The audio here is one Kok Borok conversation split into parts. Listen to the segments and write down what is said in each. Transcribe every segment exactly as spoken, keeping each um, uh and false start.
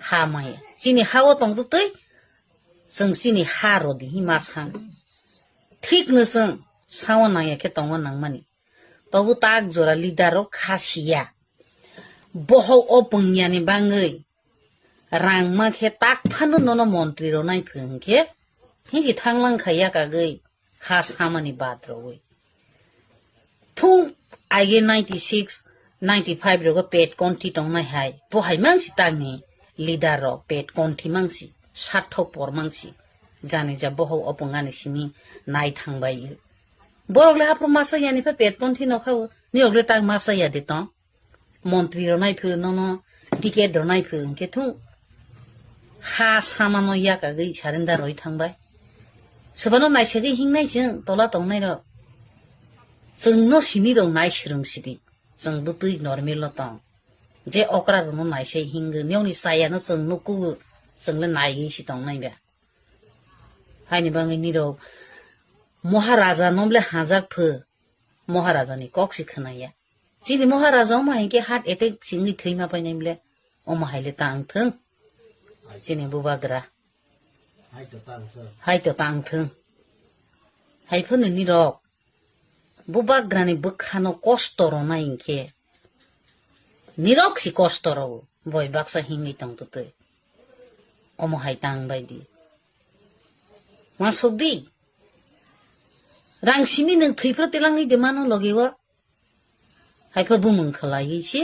ha maya. Chini ha o tong twi, chwng chini ha rodi hi ma san. Thik no chwng sao nangya khe tongo nangmani. Tobu tak jora leader rok kha siya. Bohok o pwngyani bangwi rang ma khe tak phano nono montri rok nai phwng khe hinji thanglang kha yakagwi ha samani bad rogwi. Thung aige ninety six, ninety five rogo pet konti tongnai hai. Bo hai mangsi tangni leader rok pet konti mangsi, sathok por mangsi. Jani ja bohok o pwngyani simi nai thangbai. Borok le hapro masa yani pha pet konti no khawo. Ni rok le tang masa ya de tong. Montri rok nai phwrwng nono, ticket rok nai phwrwng hwnkhe thung ha samano yakagwi surrender roi thangbai. Sobano naisagwi hingnai chwng tola tongnai rok. Chwng no simi rok nai swrwng sidi. Chwng bwtwi normal no tong. Je okra rok no naisai hingwi, niyokni chaya no chwng nuku, chwng le naiwi si tongnai ba. Haini bangwi nirok Maharaja no le hajak pho. Maharaja ni kok si khwnaya. Chini Maharaja omo hai khe heart attack singwi thwi ma painai bole. Omo hai le tang thung. Chini bubagra. Hai to tang thung. Hai phano nirok. Bubagra ni bwkha no kosto rwnai hinkhe. Nirok si kosto rw. Boi baksa hingwi tong twi. Omo hai tang bai di. Ma sok di. Rang simi nwng thwi phro telangwi de mano logi o. Haipha bumung khalaiwi se,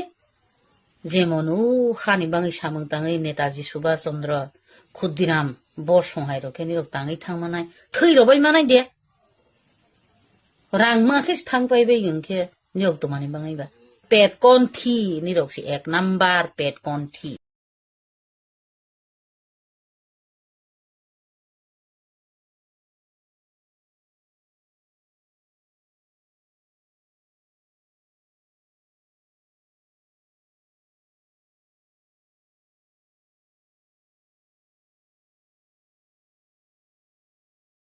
jemon o hani bangwi samung tangwi Netaji Subhash Chandra Khudiram bo songhai rok khe nirok tangwi thang manai, thwi rok bai manai de. Rang ma khe se thang pai bai wng khe nirok tumani bangwi ba. Pet konthi nirok se ek number pet konthi.